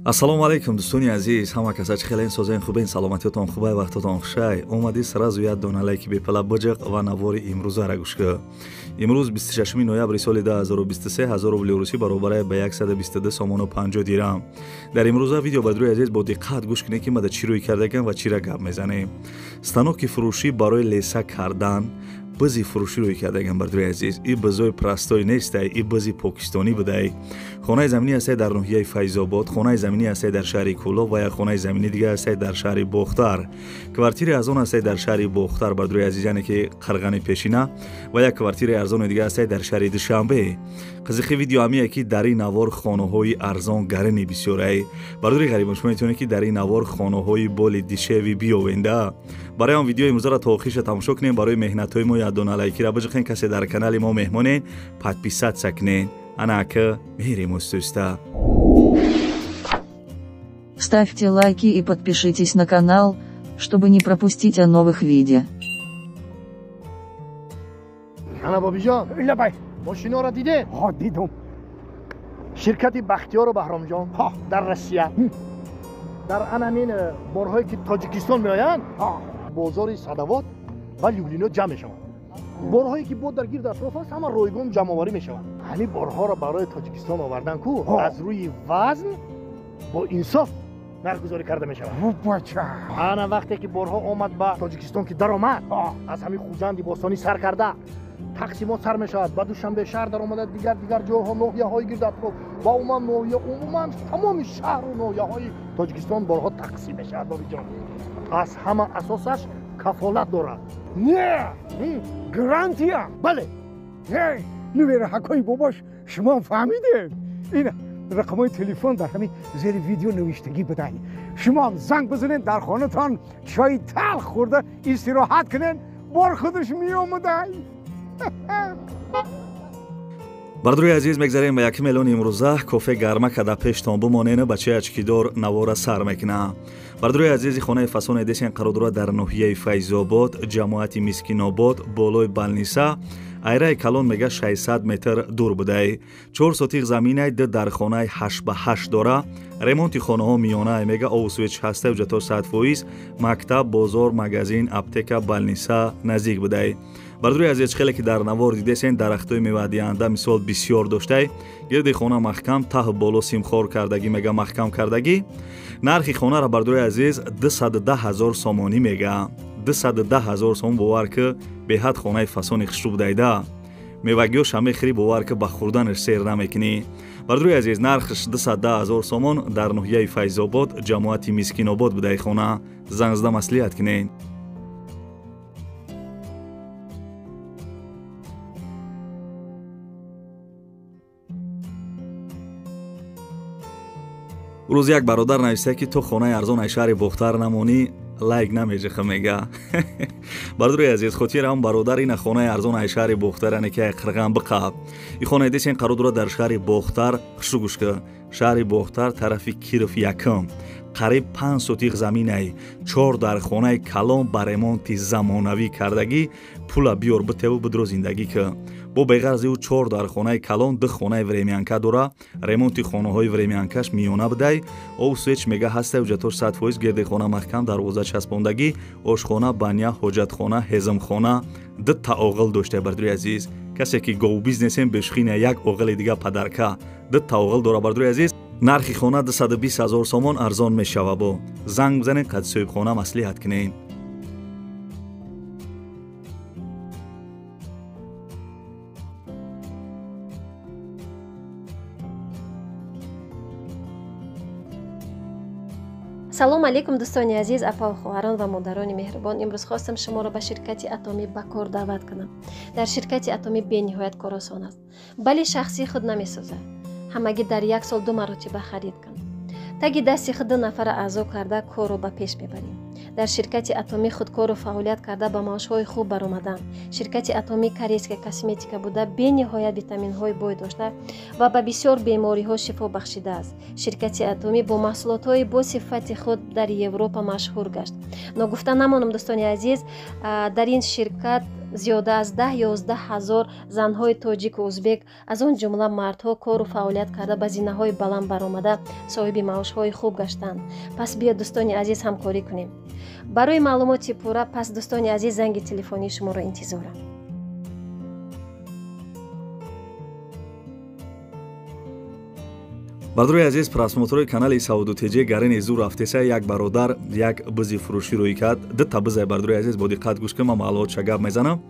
Ассалому алайкум дӯстони азиз, ҳама каса чӣ хелен, созен, хубен, саломатиётон хубай, вақтотон хушай. Омадӣ сразу як дона лайки бепала биҷиқ ва навори имрӯзара гӯш кӣ. Имрӯз 26 ноябри соли 2023, 1000 рубли русӣ баробарай ба 122 сомону 50 дирам. Дар имрӯза видео бадрӯи азиз бо диққат гӯш кунед, ки ма дар чӣ рӯй кардагам ва чира гап мезанем. Станоки фурӯшӣ барои леса кардан, бизи фурӯшӣ рӯй кардагам, бардӯи азиз. И бизои простой нестай, и бизи покистонӣ будай. Хонаи заминӣ ҳастай дар ноҳияи Файзобод, хонаи заминӣ ҳастай дар шаҳри Кӯлоб ва як хонаи заминӣ дигар ҳастай дар шаҳри Бохтар. Квартири арзон ҳастай дар шаҳри Бохтар, бардӯи азиз, яъне ки Қирғани пешина, ва як квартири арзони дигар ҳастай дар шаҳри Душанбе. Қизиқи видео ҳамие ки дар ин навор хонаҳои арзон гарини бисёрай. Бардӯри ғарибон, шумо метавонед, ки дар ин навор хонаҳои боли дешевый биёвенда. Барои он видеои имрӯзаро то охирша тамошо кунем. Барои меҳнатҳои мо як дона лайкира биҷиқен. Касе дар канали мо меҳмонен, подписаться кунен. Ана ака мерем устуста. Ставьте лайки и подпишитесь на канал, чтобы не пропустить о новых видео. Ана бобиҷон, лабай, мошиноро дидед? Ҳо, дидум. Ширкати Бахтиёру Баҳромҷон дар Россия дар анамин борҳое ки Тоҷикистон меоянд, бозори Садовод ва Люблино ҷамъ мешаванд. Борҳое ки бо дар гирд атроф аст, ҳама ройгон ҷамъоварӣ мешаванд. Ҳамин борҳоро барои Тоҷикистон овардан ку аз рӯи вазн бо инсоф нархгузорӣ карда мешавад. Ана вақте ки борҳо омад ба Тоҷикистон, ки даромад, аз ҳамин Хуҷанди бостонӣ сар карда тақсимот сар мешавад, ба Душанбе шаҳр даромада, дигар дигар ҷойҳо, ноҳияҳои гирд атроф ва умуман ноҳия, умуман тамоми шаҳру ноҳияҳои Тоҷикистон борҳо тақсим мешавад. Бобиҷон, аз ҳама асосаш кафолат дорад. Не, гарантия. Бале. Нувераҳакҳои бобош, шумо фаҳмидед? Ин рақамҳои телефон дар ҳамин зери видео навиштагӣ будай. Шумоам занг бизанед, дар хонатон чойи талх хӯрда истироҳат кунед, бор худаш меомадай. Бардӯи азиз, мегзарем ба якум эълони имрӯза. Кофе гарма када пештон бимонена, бачаи ачкидор навора сар мекуна. Бардӯи азизи, хонаи фасони десен қарор дорад дар ноҳияи Файзобод, ҷамоати Мискинобод, болои балниса. Айраи калон мега 600 метр дур будай. 4 сотиқ заминай, ду дар хонаи 8 ба 8 дора. Ремонти хонаҳо миёнай, мега обу свеч ҳаста, ҳуҷҷатҳо 100%, мактаб, бозор, магазин, аптека, балниса наздик будай. Бардӯи азиз, хеле ки дар навор дидесен, дарахтҳои мевадиҳанда мисол бисёр доштай. Гирди хона маҳкам, таҳ боло симхор кардагӣ, мега маҳкам кардагӣ. Нархи хонаро, бардӯи азиз, 210 ҳазор сомонӣ мега. 210 ҳазор сомон, бовар ки беҳад хонаи фасони хушрӯ будайда. Мевагиёша мехӯрӣ, бовар ки ба хӯрданаш сер намекунӣ. Бардӯи азиз, нархаш 210 ҳазор сомон, дар ноҳияи Файзобод, ҷамоати Мискинобод будай хона. Занг зада маслиҳат кунед. Рӯз як бародар нависта, ки то хонаи арзон ай шаҳри Бохтар намонӣ, лайк намеҷиха, мега. Бародари азиз, хотирам бародар, ина хонаи арзон ай шаҳри Бохтар, яъне ки ай Қирған биқаб. И хонаи десен қарор дорад дар шаҳри Бохтар. Хушрӯ гӯш кӣ, шаҳри Бохтар, тарафи Киров якум, қариб 5 сотиқ заминай, 4 дар хонаи калон ба ремонти замонавӣ кардагӣ. Пула биёр битеву бидро зиндагӣ кӣ. Бо беғарзи ӯ 4 дар хонаи калон, 2 хонаи времянка дора. Ремонти хонаҳои времянкаш миёна будай. Обу свеч мега ҳастай, ҳуҷҷатҳош 100%, гирди хона маҳкам, дарвоза часпондагӣ, ошхона, баня, ҳоҷатхона, ҳезмхона, 2 та оғил доштай. Бардӯи азиз, касе ки говбизнесем, бешухина як оғили дига падарка, 2 та оғил дора. Бардӯи азиз, нархи хона 220 ҳазор сомон, арзон мешава. Бо занг бизанед, қад соҳибхона маслиҳат кунед. Салом алейкум, дӯстони азиз, апаву хоҳарон ва модарони меҳрубон. Имрӯз хостам шуморо ба ширкати Атомӣ ба кор даъват кунам. Дар ширкати Атомӣ бениҳоят кор осон аст, бале, шахсии худ намесозад. Ҳамагӣ дар як сол ду маротиба харид кун. Таги дасти худ ду нафара аъзо карда, корро ба пеш мебарем. Дар ширкати Атомӣ худкору фаъолият карда, ба маошҳои хуб баромадан. Ширкати Атомӣ корейская косметика буда, бениҳоят витаминҳои бой дошта ва ба бисёр бемориҳо шифо бахшидааст. Ширкати Атомӣ бо маҳсулотҳои бо сифати худ дар Европа машҳур гашт. Ногуфта намонам, дӯстони азиз, дар ин ширкат Зиёда аз 10-11 ҳазор занҳои тоҷику узбек, аз он ҷумла мардҳо, кору фаъолият карда ба зинаҳои баланд баромада соҳиби маошҳои хуб гаштанд. Пас биё, дӯстони азиз, ҳамкорӣ кунем. Барои маълумоти пурра пас, дӯстони азиз, занги телефонии шуморо интизорам. Бардорои азиз, просмотрҳои канали Саводу ТЖ гарини зур рафтеса. Як бародар як бизи фурӯшӣ рӯй кард. Дута бизай, бардорои азиз, бо диққат гӯш кун, ман маълумотша гап мезанам.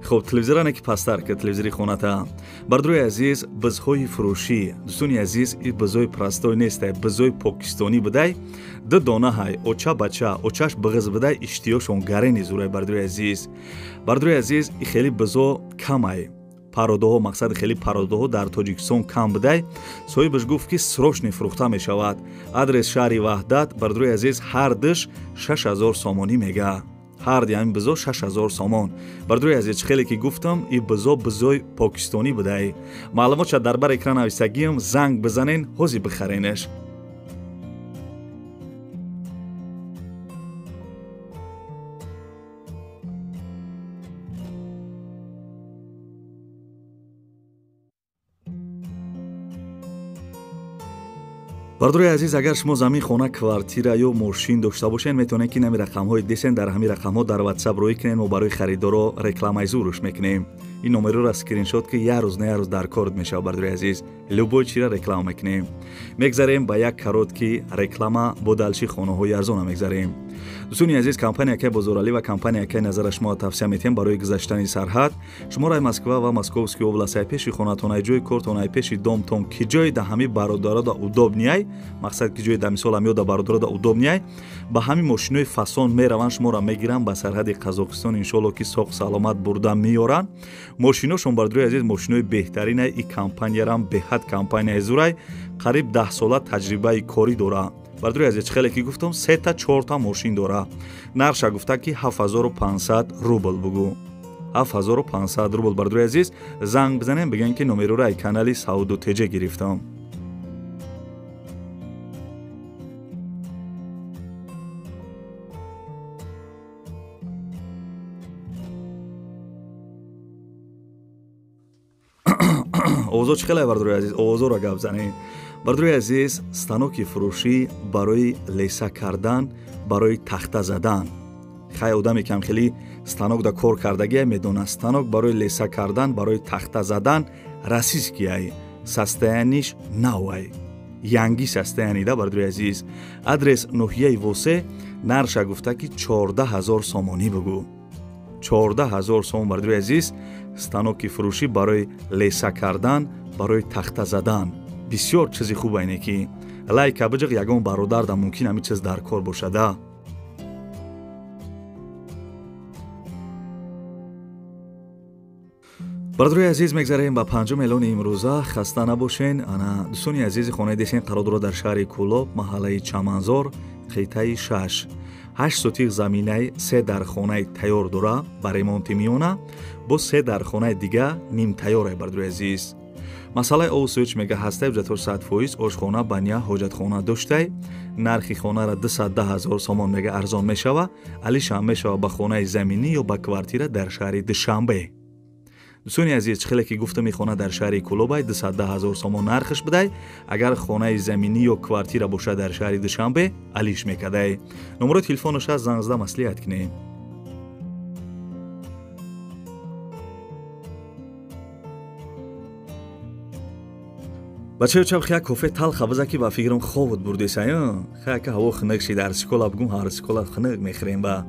Хоб, телевизора не ки пасттар ки телевизори хоната. Бардорои азиз, бизҳои фурӯшӣ, дӯстони азиз, и бизои простой нестай, бизои покистонӣ будай. Ду дона ҳай, оча бача, очаш биғиз будай, иштиёшон гарини зурай, бардорои азиз. Бардорои азиз, и хеле бизо камай. Пародаҳо, мақсади хеле пародаҳо дар Тоҷикистон кам будай. Соҳибаш гуфт, ки срочно фурӯхта мешавад. Адрес шаҳри Ваҳдат, бардорои азиз, ҳар диш 6000 сомонӣ мега. Ҳар ди ҳамин бизо 6000 сомон. Бардорои азиз, хеле ки гуфтам, и бизо бизои покистонӣ будай. Маълумотша дар бар экран нависагиам, занг бизанен, ҳозир бихаренеш. Бардорои азиз, агар шумо замин, хона, квартира ё мошин дошта бошед, метавонед, ки нами рақамҳои десен, дар ҳамин рақамҳо дар WhatsApp рӯй кунед, мо барои харидоро рекламаи зурш мекунем. Ин номерро скриншот ки як рӯз на як рӯз дар корт мешавад, бардорои азиз. Любой чира реклама мекунем. Мегзарем ба як короткий реклама, бо дальше хонаҳои арзона мегзарем. Дӯстони азиз, компания Акай Бозоралӣ ва компания Акай Назара шумо тавсия метиҳем барои гузаштани сарҳад. Шуморо ай Москва ва Московский область, ай пеши хонатон, ай ҷои кортон, ай пеши домтон, ки ҷои да ҳамин бародарода удобный, мақсад ки ҷои да мисол ҳамиё да бародарода удобный, ба ҳамин мошинои фасон мераванд, шуморо мегиранд ба сарҳади Қазоқистон, иншоалло ки соқ саломат бурда меёранд. Мошиношон, бардорои азиз, мошинои беҳтаринай. И компаниярам беҳад компанияи зурай, қариб 10 сола таҷрибаи корӣ дора. Бардорои азиз, хеле ки гуфтам, сета чорта мошин дора. Нархша гуфта ки 7500 рубл бугу. 7500 рубл, бардорои азиз, занг бизанем, бигӯем ки номерора ай канали Саводу ТЖ гирифтам. Овозо чӣ хеле, бардорои азиз, овозоро гап занед. Бардорои азиз, станоки фурӯшӣ барои леса кардан, барои тахта задан. Хай, одаме ки ҳам хеле станок да кор кардагия медонад, станок барои леса кардан, барои тахта задан российский, состояниш навай, янги состояние да, бардорои азиз. Адрес ноҳияи Восе, нарша гуфта ки 14000 сомонӣ бугу. 14000 сомон, бардорои азиз, станоки фурӯшӣ барои леса кардан, барои тахта задан. Бисёр чизи хуб айне ки лайка биҷиқ, ягон бародар да мумкин ҳамин чиз дар кор бошада. Бардорои азиз, мегзарем ба панҷум эълони имрӯза. Хаста набошен. Ана, дӯстони азизи, хонаи десен қарор дорад дар шаҳри Кӯлоб, маҳаллаи Чаманзор, қитъаи 6. 8 сотих заминаи, се дархонаи тайёр дора ба ремонти миёна, бо се дархонаи дига нимтайёрай, бардорои азиз. Масъалаи обу сӯич мега ҳастаи ҳуҷҷатҳо 100%, ошхона, баня, ҳоҷатхона доштай. Нархи хонара 210 ҳазор сомон мега, арзон мешава, алишам мешава ба хонаи заминӣ ё ба квартира дар шаҳри Душанбе. Дӯстони азиз, чӣ хеле ки гуфтам, ин хона дар шаҳри Кӯлобай 210 ҳазор сомон нархаш будай. Агар хонаи заминӣ ё квартира бошад дар шаҳри Душанбе, алиш мекардай. Номерои телефонаш аст, занг зада маслиҳат кунем. Бачаё, чаб як кофе талха биза ки ба фикрам хобот бурдесай. Хай, ка ҳаво хунук шид, ҳар сикола бугум, ҳар сикола хунук мехӯрем ба.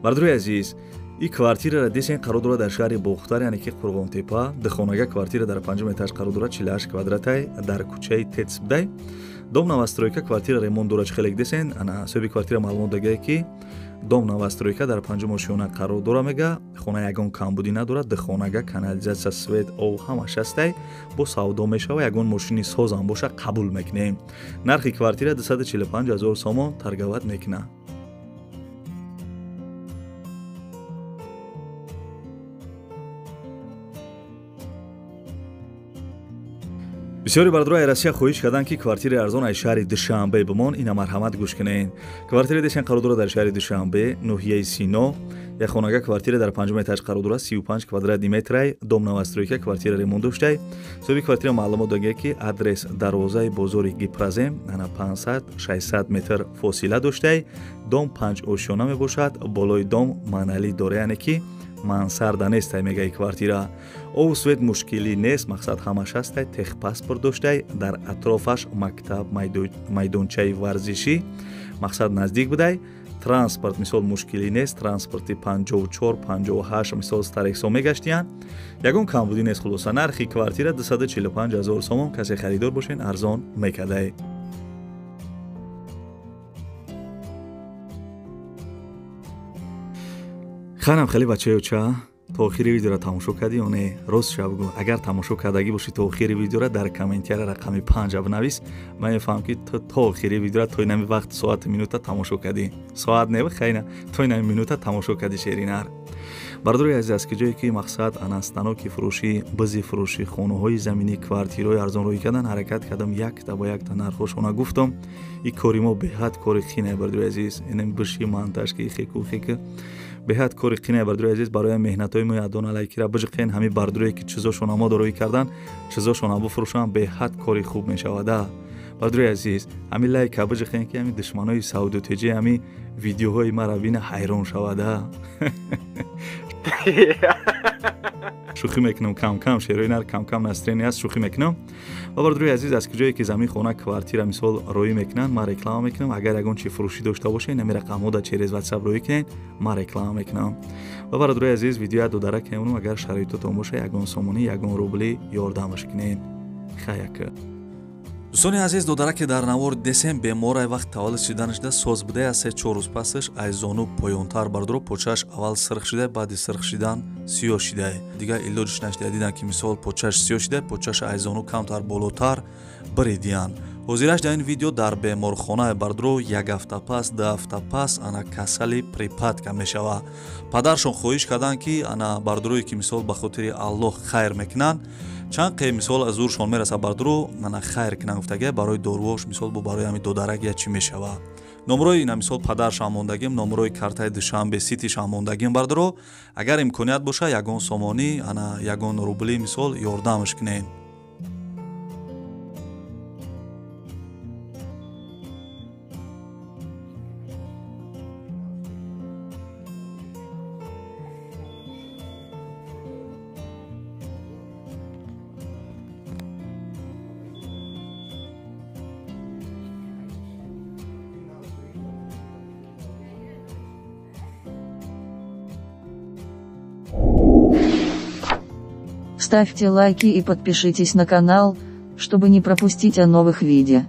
Бардорои азиз, и квартираро десен қарор дорад дар шаҳри Бохтар, яъне ки Қурғонтепа, духонага квартира дар панҷум этаж қарор дорад, 48 квадратай, дар кӯчаи Тец будай. Дом новостройка, квартира ремонт дорад, хелек десен. Ана, соҳиби квартира маълумот дагае ки дом новостройка дар панҷум ошёна қарор дора мега, хона ягон камбудӣ надорад, духонага канализатсия, свет, об ҳамаш ҳастай, бо савдо мешава, ягон мошини созам боша қабул мекунем. Нархи квартира 245 ҳазор сомон, торговать мекунад. Бисёри бародарои Россия хоҳиш карданд, ки квартираи арзон аз шаҳри Душанбе бимон. Ина, марҳамат, гӯш кунед. Квартираи дешан қарор дорад дар шаҳри Душанбе, ноҳияи Сино, Як хонага квартира дар панҷум этаж қарор дорад, 35 квадратный метрай, дом новостройка, квартира ремонт доштай. Соҳиби квартира маълумот додагия, ки адрес дарвозаи бозори Гипрозем, ана 500-600 метр фосила доштай. Дом панҷ ошёна мебошад, болои дом монолит дора, яъне ки мансарда нестай, мегаи квартира. Обу свет мушкилӣ нест, мақсад ҳамаш ҳастай, техпаспорт доштай, дар атрофаш мактаб, майдончаи варзишӣ, мақсад наздик будай. Транспорт мисол мушкилӣ нест, транспорти 54, 58 мисол Старексо мегаштиянд, ягон камбудӣ нест. Хулоса, нархи квартира 245 ҳазор сомон, касе харидор бошен, арзон мекардай. Ханам хеле бачаёча, то охири видеора тамошо кардӣ ё не? Рост ша бигӯ, агар тамошо кардагӣ бошӣ то охири видеора, дар комментияра рақами панҷа бинавис. Ман мефаҳмам, ки то охири видеора, то инами вақт, соату минута тамошо кардӣ. Соат не, хайна, то инами минута тамошо кардӣ. Шеринар бародари азиз, аз ки ҷое ки мақсад ана станоки фурӯшӣ, бизи фурӯшӣ, хонаҳои заминӣ, квартираҳои арзон рӯй кардан ҳаракат кардам, якта ба якта нархҳошона гуфтам. И кори мо беҳад кори қинае, бародари азиз. Инам биши монтаж ки хеку хеку беҳад кори қинае, бародари азиз. Барои меҳнатҳои мо ядона лайкира биҷиқен. Ҳами бардорое ки чизошона мо дороӣ кардан, чизошона бифурӯшанд, беҳад кори хуб мешавада. Бародари азиз, ҳами лайка биҷиқен, ки ҳами душманои савдотеҷи ҳами видеоҳои мара бина, ҳайрон шавада. Шӯхӣ мекунам, камкам шерои нар, камкам настроение аст, шӯхӣ мекунам. Ва бародари азиз, аз куҷое ки замин, хона, квартира мисол роӣ мекунанд, ман реклама мекунам. Агар ягон чи фурӯшӣ дошта бошед, ҳами рақамҳо да через WhatsApp роӣ кунед, ман реклама мекунам. Ва бародари азиз, видеоя додарак мемонам, агар шароитотон боша, ягон сомонӣ, ягон рубли ёрдамаш кунед. Хаяка дӯстони азиз, додараке дар навор десем беморай, вақт таваллуд шиданашда соз будая, аз 3-4 рӯз пасаш ай зону поёнтар, бардоро, почааш аввал сирх шидай, баъди сирх шидан сиёҳ шидай, дигар илоҷиш нашидай. Дидан, ки мисол почааш сиёҳ шидай, почааш ай зону камтар болотар биридиянд. Ҳозираш дар ин видео дар беморхона, бардоро, як ҳафта пас, 2 ҳафта пас ана касали припадка мешава. Падаршон хоҳиш карданд, ки ана бардорое ки мисол ба хотири Аллоҳ хайр мекунанд, чанд қе мисол аз зуршон мераса, бардоро, ана хайр кунанд гуфтага, барои доруош мисол бо барои ҳами додарак я чӣ мешава. Номрои ина мисол падаршам мондагим, номрои картаи Душанбе Ситишам мондагим. Бардоро, агар имконият боша, ягон сомонӣ, ана ягон рубли мисол ёрдамаш кунед. Ставьте лайки и подпишитесь на канал, чтобы не пропустить о новых видео.